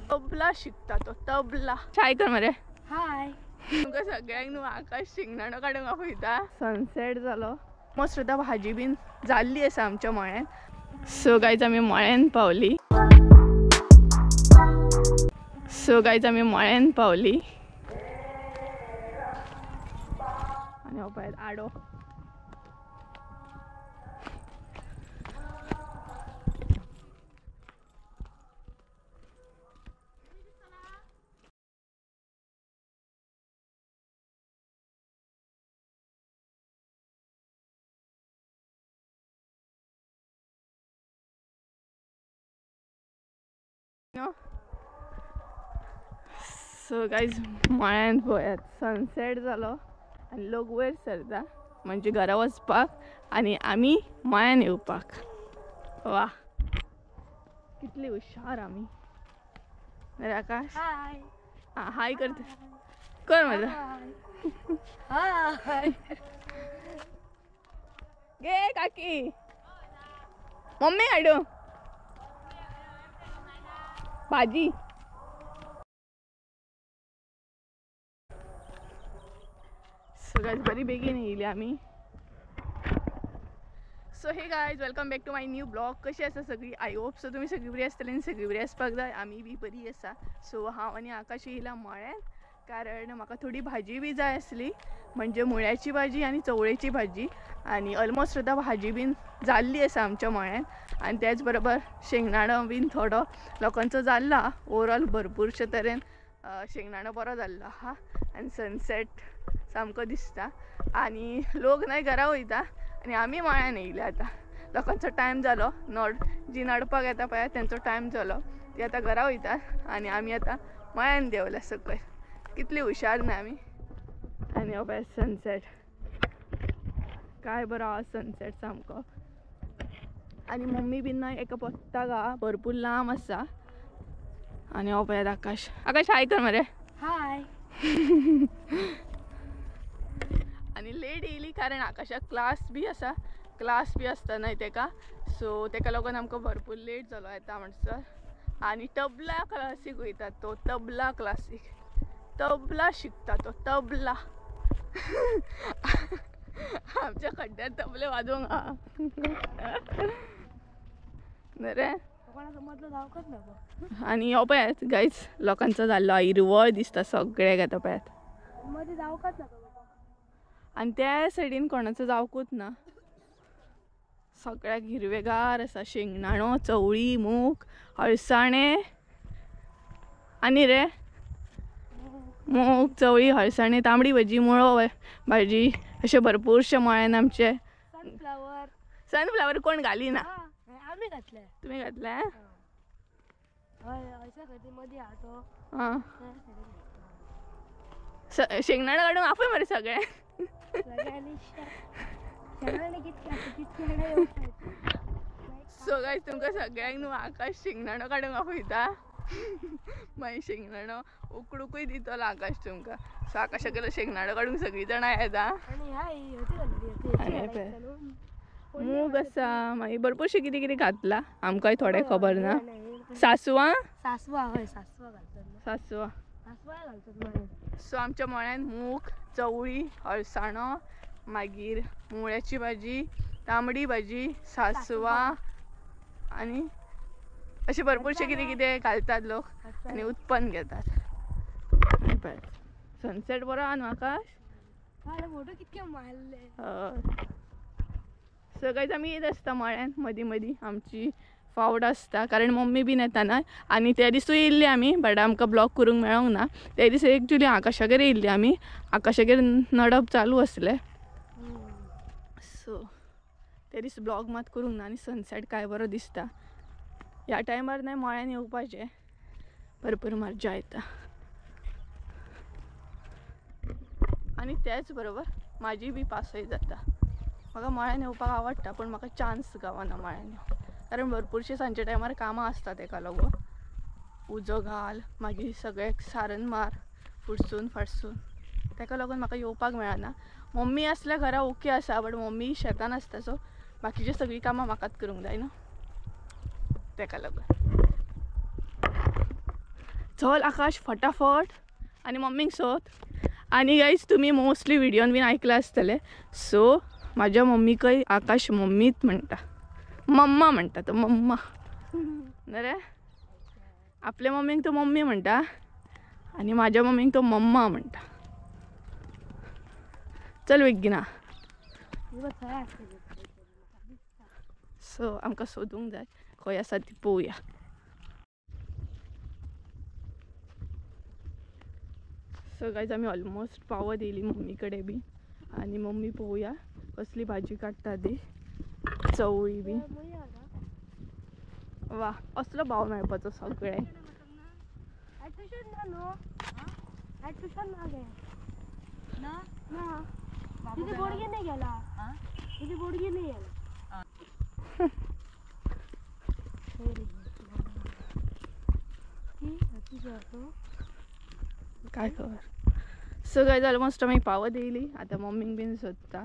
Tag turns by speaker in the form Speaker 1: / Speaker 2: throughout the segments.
Speaker 1: तबला शिकता तो, तबला. हाय कर मरे.
Speaker 2: हाय.
Speaker 1: तुमकां सगळ्यांक न्हू आकाश शिंगणाणो काडूंक आपयता. सनसेट जालो. मोस्ट सुद्दां भाजी बीन जाल्ली आसा आमच्या मळ्यान. सो गायज आमी मळ्यान पावली. सो गायज आमी मळ्यान पावली. आनी हो पळयात आडो. सो गायज मळ्यान पळयात सनसेट जालो आनी लोक वयर सरता म्हणजे घरा वचपाक आनी आमी मळ्यान येवपाक. वा कितली हुशार आमी. आकाश
Speaker 2: हाय.
Speaker 1: आं हाय करता, कर मरे.
Speaker 2: हाय
Speaker 1: गे काकी, मम्मी हाडू भाजी. सो गायज बरी बेगीन येयली आमी. So hey guys, welcome back to my new blog. कशी आसा सगळी? I hope so तुमी सगळी बरी आसतली आनी सगळी बरी आसपाक जाय. आमी बी बरी आसा. सो हांव आनी आकाश येयला मळ्यान कारण म्हाका थोडी भाजी बी जाय आसली, म्हणजे मुळ्याची भाजी आनी चवळेची भाजी. आनी ऑलमोस्ट सुद्दां भाजी बीन जाल्ली आसा आमच्या मळ्यान. आनी त्याच बरोबर शेंगदाणो बीन थोडो लोकांचो जाल्लो. ओवरऑल भरपूरशे तरेन शेंगदाणो बरो जाल्लो आहा. आनी सनसेट सामको दिसता. आनी लोक न्हय घरा वयता आनी आमी मळ्यान येयले. आतां लोकांचो टायम जालो, नड जी नडपाक येता पळय तेंचो टायम जालो, ती आतां घरा वयतात आनी आमी आतां मळ्यान देंवल्या सकयल. कितली हुशार न्हय आमी. आनी हो पळय सनसेट, काय बरो आहा सनसेट सामको. आनी मम्मी बीन न्हय एका पोत्ताक आहा, भरपूर लांब आसा. आनी हो पळयात आकाश. आकाश हाय कर मरे.
Speaker 2: हाय.
Speaker 1: आनी लेट येयली कारण आकाशाक क्लास बी आसा, क्लास बी आसता न्हय तेका. सो तेका लागून आमकां भरपूर लेट जालो येता म्हणसर. आनी तबला क्लासीक वयता तो, तबला क्लासीक, तबला शिकता तो, तबला. आमच्या खड्ड्यार तबले वाजोवंक आहा रे. आनी हो पळयात गायज लोकांचो जाल्लो हिरवळ दिसता सगळ्याक आतां पळयात. आनी त्या सायडीन कोणाचो जावकूच ना, सगळ्याक हिरवेगार आसा. शेंगदाणो, चवळी, मूग, हळसाणे आनी रे मूग, चवळी, हळसाणे, तांबडी भाजी, मुळो भाजी, अशे भरपूरशे मळ्यान आमचे.
Speaker 2: सनफ्लावर.
Speaker 1: सनफ्लावर कोण घाली ना?
Speaker 2: आमी घातले.
Speaker 1: तुमी घातले?
Speaker 2: हय.
Speaker 1: शेंगदाणो काडूंक आपय मरे सगळे. सो गायज तुमकां सगळ्यांक न्हू आकाश शेंगदाणो काडूंक आपयता. मागीर शेंगदाणो उकडुकूय दितलो आकाश तुमकां. सो आकाशाक शेंगदाणो काडूंक सगळीं जाणां येता. मूग आसा, मागीर भरपूरशें कितें कितें घातलां, आमकांय थोडें खबर ना. सासवां, सासवां. सो आमच्या मळ्यान मूग, चवळी, हळसाणो, मागीर मुळ्याची भाजी, तांबडी भाजी, सासवां आनी अशें भरपूरशें कितें कितें घालतात लोक आनी उत्पन्न घेतात. सनसेट बरो आहा न्हू आकाश? सगळेच आमी येत आसता मळ्यान मदीं मदीं, आमची फावट आसता कारण मम्मी बीन येता न्हय. आनी त्या दिसूय येयल्ली आमी, बट आमकां ब्लॉग करूंक मेळोंक ना. त्या दीस एक्चुली आकाशागेर येयल्ली आमी, आकाशागेर नडप चालू आसलें. सो त्या दीस ब्लॉग मात करूंक ना. आनी सनसेट काय बरो दिसता ह्या टायमार न्हय मळ्यान येवपाचें, भरपूर मज्जा येता. आनी त्याच बरोबर म्हाजी बी पासय जाता. म्हाका मळ्यान येवपाक आवडटा, पूण म्हाका चान्स गावना मळ्यान येवंक, कारण भरपूरशीं सांजच्या टायमार कामां आसता. तेका लागून उजो घाल, मागीर सगळ्याक सारण मार फुडसून फाटसून, तेका लागून म्हाका येवपाक मेळना. मम्मी आसल्यार घरा ओके आसा, बट मम्मी शेतान आसता, सो बाकीची सगळीं कामां म्हाकाच करूंक जाय न्हू, तेका लागून. चल आकाश फटाफट आनी मम्मीक सोद. आनी गायज तुमी मोस्टली व्हिडियोन बीन आयकलां आसतलें. सो म्हाज्या मम्मीकय आकाश मम्मीच म्हणटा, मम्मा म्हणटा तो, मम्मा न्हय रे. आपल्या मम्मीक तो मम्मी म्हणटा आनी म्हाज्या मम्मीक तो मम्मा म्हणटा. चल बेगीना. सो आमकां सोदूंक जाय खंय आसा ती पळोवया. सो गायज आमी ऑलमोस्ट पावत येयली मम्मी कडेन बी. आनी मम्मी पळोवया कसली भाजी काडटा ती, चवळी बी. वा असलो भाव मेळपाचो सगळें. काय खबर. सो गायज ऑलमोस्ट आमी पावत येयली. आतां मम्मीक बीन सोदता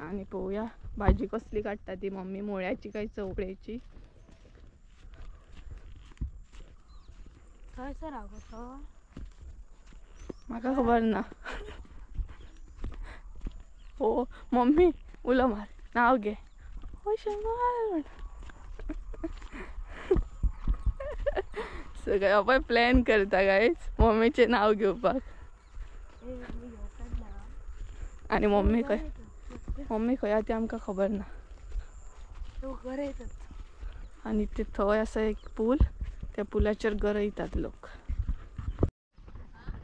Speaker 1: आनी पळोवया भाजी कसली काडटा ती मम्मी, मुळ्याची काय चवळ्याची. म्हाका खबर ना. हो मम्मी उलो मार, नांव घे, हो शंबर. सगळे आपण प्लॅन करता गायज मम्मीचें नांव घेवपाक. आनी मम्मी खंय, मम्मी खंय आहा ती आमकां खबर ना. आनी ते थंय आसा एक पूल, त्या पुलाचेर गरयतात लोक.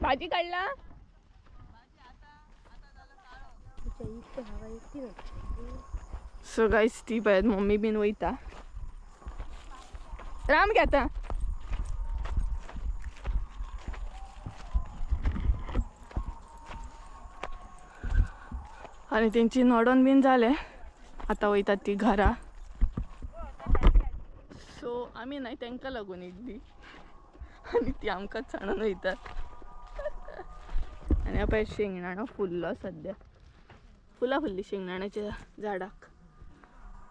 Speaker 1: भाजी काडला. सो गायज ती पळयात मम्मी बीन वयता. राम घेता. आनी तेंची नडोन बीन जालें, आतां वयतात ती घरा. सो आमी न्हय तांकां लागून येयल्ली आनी ती आमकां सांडून वयतात. आनी पळय शेंगदाणो फुल्लो सद्या, फुलां फुल्ली शेंगदाण्याच्या झाडाक.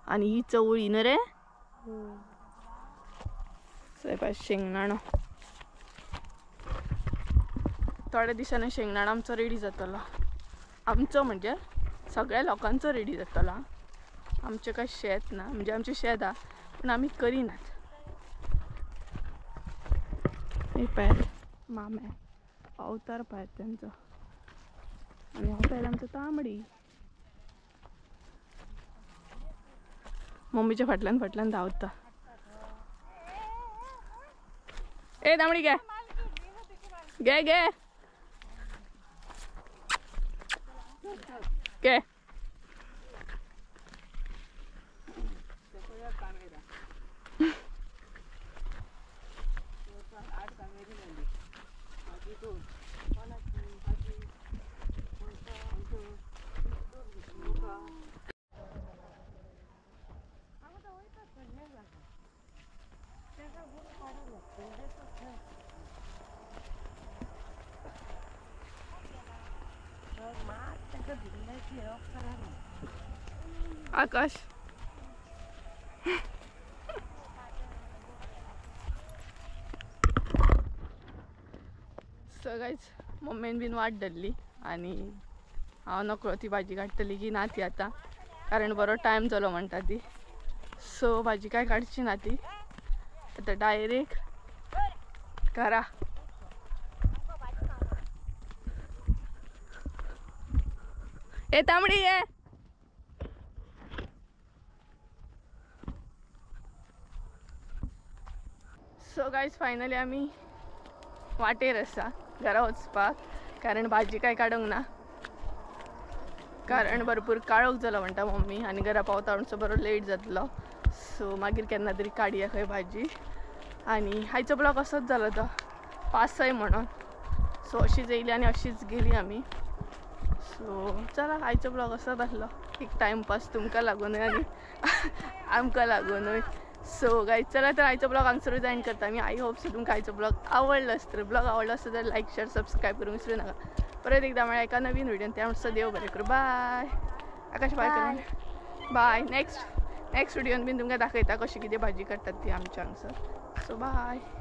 Speaker 1: आनी ही चवळी न्हय रे. सो पळय शेंगदाणो, थोड्या दिसांनी शेंगदाणो आमचो रेडी जातलो. आमचो म्हणजे सगळ्या लोकांचो रेडी जातलो. आमचें काय शेत ना, म्हणजे आमचें शेत आहा पूण आमी करिनात. हे पळयात मामे अवतार पळयात तेंचो. आनी हो पळयात आमचो तांबडी. मम्मीच्या फाटल्यान फाटल्यान धांवता. ए तांबडी घे घे घे घे. आकाश सगळेच मम्मीन बीन वाट धरली आनी हांव नकळो ती भाजी काडटली की ना ती आतां, कारण बरो टायम जालो म्हणटा ती. सो भाजी काय काडची ना ती, आतां डायरेक्ट घरा. ए तांबडी ये. सो गायज फायनली आमी वाटेर आसा घरा वचपाक, कारण भाजी काय काडूंक ना, कारण भरपूर काळोख जालो म्हणटा मम्मी आनी घरा पावता म्हणसर बरो लेट जातलो. सो मागीर केन्ना तरी काडया खंय भाजी. आनी आयचो ब्लॉग असोच जालो तो पासय म्हणून. सो अशीच येयली आनी अशीच गेली आमी. सो चला आयचो ब्लॉग असोच आसलो, एक टायमपास तुमकां लागूनय आनी आमकां लागूनय. सो गायज चला तर आयचो ब्लॉग हांगसरूच एंड करता मी. I hope so तुमकां आयचो ब्लॉग आवडलो आसतलो. ब्लॉग आवडलो आसतो तर लायक शेअर सबस्क्रायब करूंक विसरूं नाका. परत एकदा मेळ्ळा एका नवीन व्हिडियोन, त्या म्हणसर देव बरें करूं. बाय. आकाश बाय कर. बाय. नेक्स्ट व्हिडियोन बीन तुमकां दाखयता कशी कितें भाजी काडटात ती आमच्या हांगसर. So bye.